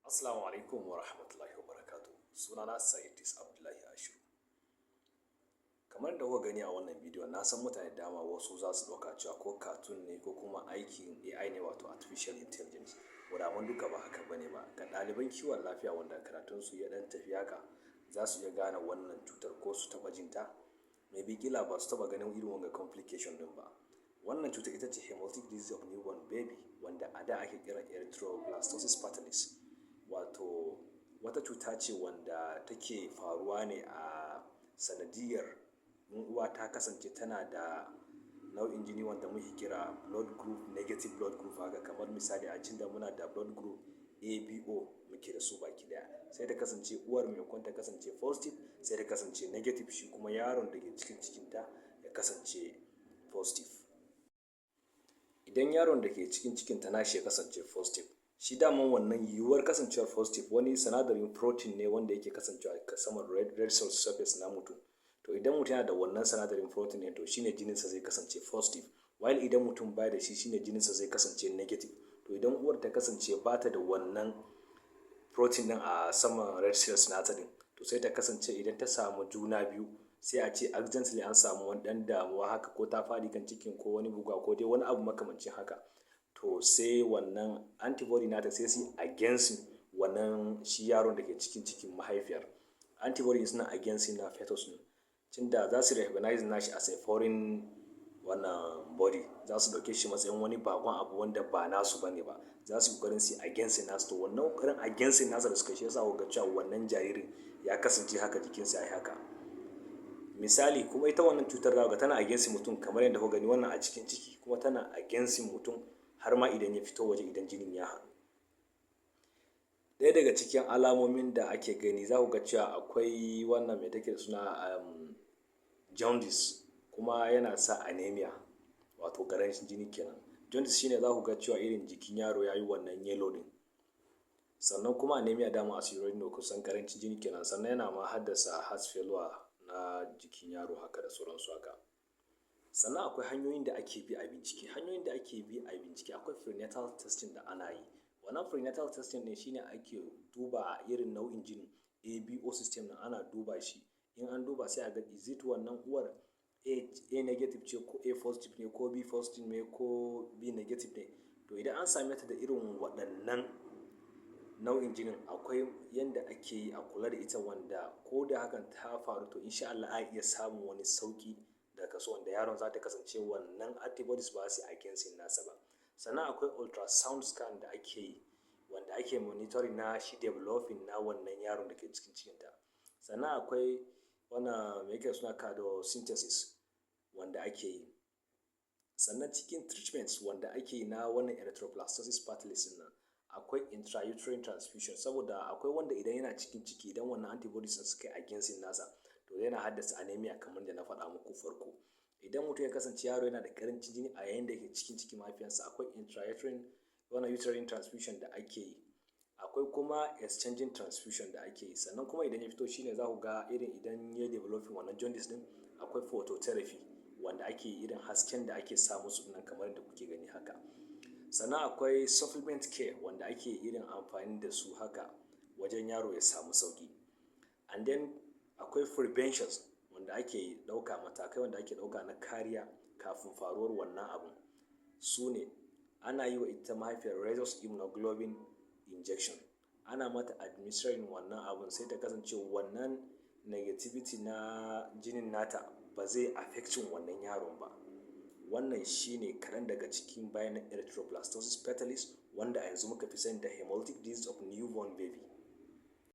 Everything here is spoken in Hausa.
Assalamu alaikum wa rahmatullahi wa barakatuh. Sunana Scientist Abdullahi Ashiru. Kamar da kuka gani a wannan bidiyon, na san mutane da dama wasu za su ɗauka cewa ko cartoon ne ko kuma aikin AI ne, wato artificial intelligence. Wanda duka ba haka bane ba. Ga ɗaliban kiwon lafiya wanda karatunsu ya ɗan tafi haka, za su iya gane wannan cutar ko su taɓa jinta. Maybe kila ba su taɓa ganin irin wanga complication ɗin ba. Wannan cutar ita ce hemolytic disease of newborn baby, wanda a da ake kira erythroblastosis fetalis. Wato wata cuta ce wanda take faruwa ne a sanadiyar in uwa ta kasance tana da nau'in jini wanda muke kira blood group negative blood group haka. Kamar misali, a cikin da muna da blood group ABO muke da su baki daya. Sai ta kasance uwar, maimakon ta kasance positive, sai ta kasance negative, shi kuma yaron da ke cikin cikinta ya kasance positive. Idan yaron da ke cikin cikinta nashi ya kasance positive, shi daman wannan yiwuwar kasancewar positive wani sinadarin protein ne wanda yake kasancewa a saman red cell surface na mutum. To, idan mutum yana da wannan sinadarin protein ɗin, to shine jininsa zai kasance positive, while idan mutum baya da shi, shine jininsa zai kasance negative. To, idan uwar ta kasance ba ta da wannan protein ɗin a saman red cells nata ɗin, to sai ta kasance idan ta samu juna biyu, sai a ce accidentally an samu wani ɗan damuwa haka, ko ta faɗi kan cikin, ko wani buga, ko dai wani abu makamancin haka, to sai wannan antibody nata sai su against wannan shi yaron da ke cikin cikin mahaifiyar. Antibody suna against na fetus ɗin, tunda za su recognize nashi as a foreign wannan body, za su ɗauke shi matsayin wani bakon abu wanda ba nasu bane ba. Za su yi ƙoƙarin su against nasu. To, wannan ƙoƙarin against nasa da suka shi yasa kuka cewa wannan jaririn ya kasance haka, jikinsa ya yi haka. Misali kuma, ita wannan cutar za ga tana against mutum kamar yadda kuka gani wannan a cikin ciki, kuma tana against mutum har ma idan ya fito waje, idan jinin ya haɗu. Ɗaya daga cikin alamomin da ake gani, za ku ga cewa akwai wannan, mai take suna, jaundice, kuma yana sa anemia, wato ƙarancin jini kenan. Jaundice shine za ku ga cewa irin jikin yaro ya yi wannan yellow ɗin. Sannan kuma anemia dama, as you already know, kusan ƙarancin jini kenan. Sannan yana ma haddasa heart failure na jikin yaro haka da sauransu haka. Sannan akwai hanyoyin da ake bi a bincike. Hanyoyin da ake bi a bincike, akwai prenatal testing da ana yi. Wannan prenatal testing ɗin shine ake duba irin nau'in jinin ABO system ɗin, ana duba shi. In an duba, sai a ga is it wannan uwar A negative ce, ko A positive ne, ko B positive ne, ko B negative ne. To, idan an same ta da irin waɗannan nau'in jinin, akwai yanda ake yi a kula da ita, wanda ko da hakan ta faru, to in sha Allah a iya samun wani sauƙi daga kaso wanda yaron za ta kasance wannan antibodies ba su yi against nasa ba. Sannan akwai ultrasound scan da ake yi, wanda ake monitoring na shi developing na wannan yaron da ke cikin cikinta. Sannan akwai wannan, me yake suna, amniocentesis wanda ake yi. Sannan cikin treatments wanda ake yi na wannan erythroblastosis fetalis ɗin nan, akwai intrauterine transfusion, saboda akwai wanda idan yana cikin ciki, idan wannan antibodies ɗin suka yi against nasa, to yana haddasa anemia kamar da na faɗa muku farko. Idan mutum ya kasance yaro yana da ƙarancin jini a yayin da yake cikin cikin mahaifiyarsa, akwai intrauterine wannan uterine transfusion da ake yi. Akwai kuma exchanging transfusion da ake yi. Sannan kuma idan ya fito, shine za ku ga irin idan ya developing wannan jaundice ɗin, akwai phototherapy wanda ake yi, irin hasken da ake sa musu nan kamar yadda kuke gani haka. Sannan akwai supplement care wanda ake irin amfani da su haka wajen yaro ya samu sauƙi. And then akwai preventions wanda ake ɗauka, matakai wanda ake ɗauka na kariya kafin faruwar wannan abun. Su ne ana yi wa ita mahaifiyar rhesus immunoglobulin injection. Ana mata administering wannan abun, sai ta kasance wannan negativity na jinin nata ba zai affecting wannan yaron ba. Wannan shine kaɗan daga cikin bayanan erythroblastosis fetalis, wanda a yanzu muka fi sani da hemolytic disease of newborn baby.